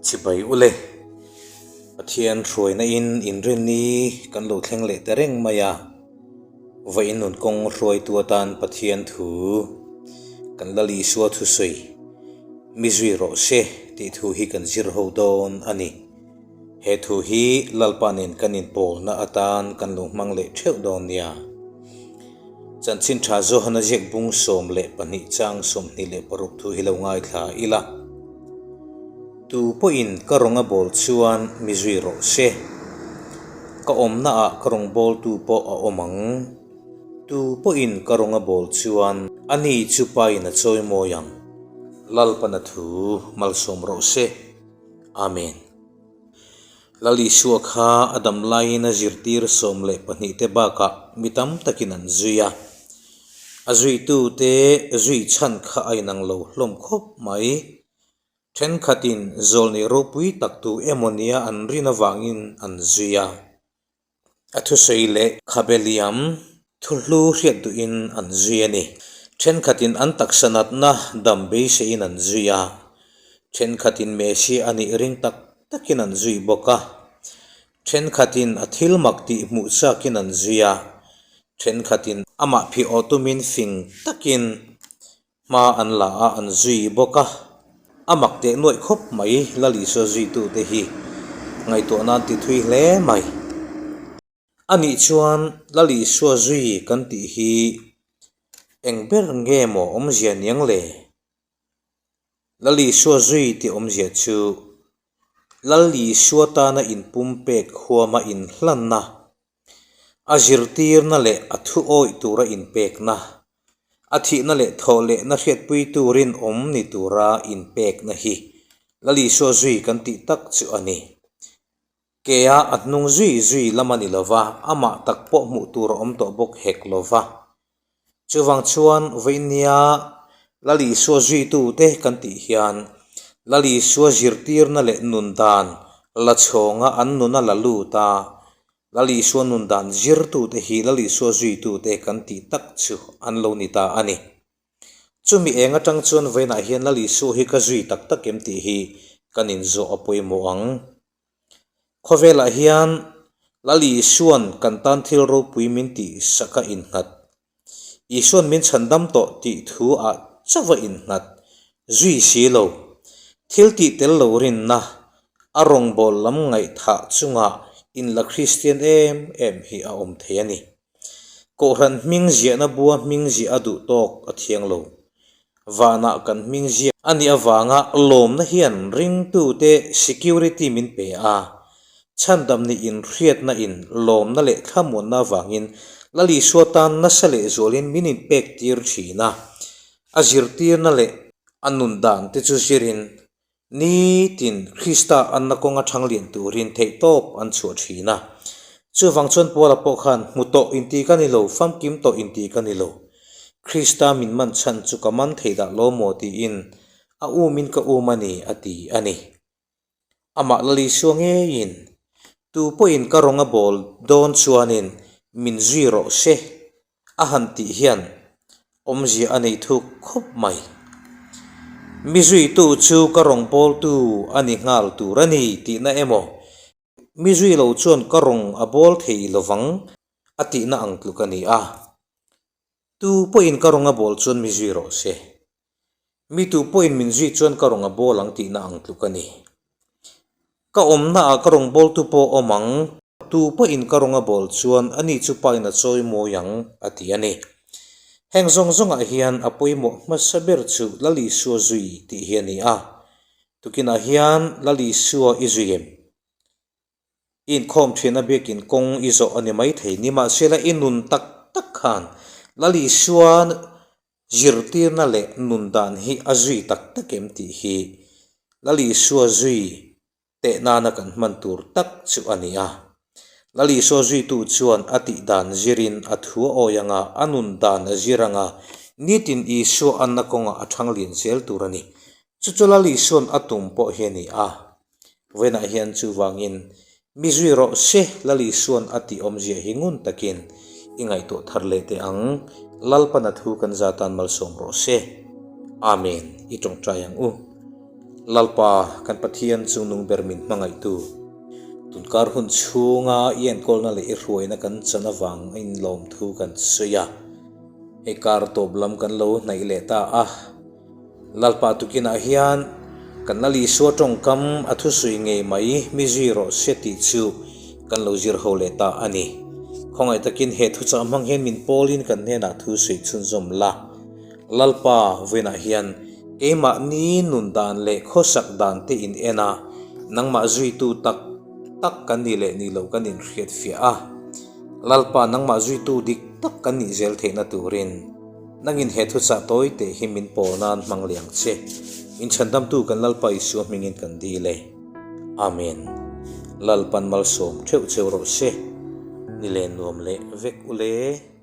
Chibai ule, Pathian hruaina in inrinni kan lo thleng leh ta reng mai a, vawiin nun kawng hruaitu atan Pathian thu kan Lal Isua thusawi mi zui rawh se tih thu hi kan zir ho dawn a ni. He thu hi Lalpa nen kan inpawlna atan kan lo hmang leh theuh dawn nia. Chanchin tha Johana ziak bung 12 chang 26 thu hi lo ngaithla ila. Tu pawhin ka rawnga bawl chuan mi zui rawh se. Ka awmna ah ka rawn bawltu pawh a awm ang. Tu pawhin ka rawnga bawl chuan ani chu pain a chawi mawi ang. Lalpana thu malsawm rawh se. Amen. Lal Isua kha a dam laiin a zirtir 12 te bakah mi tam takin an zui a. A zuitute zui chhan kha a inang lo hlawm khawp mai. Thenkhatin zawlnei ropui tak tu emaw nia an rin avangin an zui a. A thusawi leh khabe liam thuhlu hriat duhin an zui a ni. Thenkhatin an taksa natna dam beiseiin an zui a, thenkhatin Messi a nih ring tak takin an zui bawk a, thenkhatin a thil mak tih hmuh chakin an zui a, thenkhatin amah phih awh tumin fing takin Hma an la a, an zui bawk a. A mak teh nuaih khawp mai Lal Isua zuitute hi ngaihtuah nan ti thui hle mai. A nih chuan Lal Isua zui kan tih hi eng ber nge maw awmzia niang le? Lal Isua zui tih awmzia chu Lal Isua tana inpumpek huama inhlanna, a zirtirna leh a thu awih tura inpekna, A thihna leh thawh lehna hriatpui turin awm ni tura inpekna hi Lal Isua zui kan tih tak chu a ni. Kea a hnung zui zui lam a ni lova, amah tak pawh hmuh tur a awm tawh bawk hek lova. Chuvang chuan vawinia Lal Isua zuitute kan tih hian Lal Isua zirtirna leh nun dan la chhawnga an nun a la lut a, Lal Isua nun dan zirtute hi Lal Isua zuitute kan tih tak chu an lo ni ta a ni. Chumi eng atang chuan vawiinah hian Lal Isua hi ka zui tak tak em tih hi kan inzawh a pawimawh ang. Khawvelah hian Lal Isua'n kan tan thil ropui min tih sak a innghat. Isua'n min chhandam tawh tih thu ah chauh a innghat zui si lo. Thil tih tel lo rinna, a rawngbâwl lam ngaihthah chunga inla Kristian em em hi a awm thei a ni. Kohhran hming ziahna bua hming ziah a duh tawk a thiang lo. Vanah kan hming ziak a nih avanga lawmna hian ringtute security min pe a, chhandam nih inhriatna in lawmna leh thlamuanna avangin Lal Isua tan nasa leh zualin min inpek tir thin a, a zirtirna leh a nun dan te chu zirin Nitin Krista anna kawnga thang lian turin theihtawp an chhuah thin a. Chuvang chuan Paula pawh khan hmu tawh inti ka ni lo, famkim tawh inti ka ni lo. Krista min man chhan chu ka man thei dah lo maw tiin a umin ka um a ni a ti a ni. Amah Lal Isua ngeiin, Tu pawhin ka rawnga bawl dawn chuanin min zui rawh se A han tih hian awmzia a nei thuk khawp mai. Mi zuitu chu ka rawngbawltu a ni nghal tur a ni tihna emaw, mi zui lo chuan ka rawng a bawl thei lovang a tihna ang tluk a ni a. Tu pawhin ka rawng a bawl chuan mi zui rawh se. Mi tu pawhin min zui chuan ka rawn a bawl ang tihna ang tluk a ni. Ka awmna ah ka rawn bawltu pawh awm ang, tu pawhin ka rawn a bawl chuan ani chu pain a chawi mawi ang, a ti a ni. Heng zawng zawngah hian a pawimawh hmasa ber chu Lal Isua zui tih hi a ni a. Tukinah hian Lal Isua i zui em? I inkhawm thin a biakin kawng i zawh a ni maithei. Nimahsela i nun tak tak khan Lal Isua Zirtirna leh nun dan hi a zui tak tak em tih hi Lal Isua zui teh nana kan hman tur tak chu a ni a. Lal Isua zuitu chuan a tih dan zirin a thu a awi ang a, a nun dan a zir ang a, nitin Isua anna kawngah a thang lian zel tur a ni. Chu chu Lal Isua'n a tum pawh hi a ni a. Vawiinah hian chuvangin mi zui rawh se Lal Isua'n a tih awmzia hi ngun takin i ngaihtuah thar leh teh ang. Lalpana thu kan za tan malsawm rawh se. Amen. I tawngtai ang u. Lalpa, kan Pathian chungnung ber min hmangaihtu, tunkar hun chhunga i enkawlna leh i hruaina kan chan avangin lawmthu kan sawi a. Hei kar tawp lam kan lo hnaih leh ta a. Lalpa tukinah hian kan Lal Isua tawngkam a thusui ngei mai mi zui rawh se tih chu kan lo zir ho leh ta a ni. Khawngaih takin he thuchah hmang hian min pawlin kan hnenah thu suih chhunzawm la. Lalpa vawiinah hian keimahni nun dan leh khawsak dan te in en a, nangmah zuitu tak tak kan nih leh nih loh kan inhriatfiah a. Lalpa nangmah zuitu dik tak kan nih zel theihna turin. Nangin he thuchah tawi teh hi min pawl nan hmang leh ang che. Min chhandamtu kan Lalpa Isua hmingin kan dil e. Amen. Lalpan malsawm theuh cheu rawh se. Ni len nuam leh vek u le.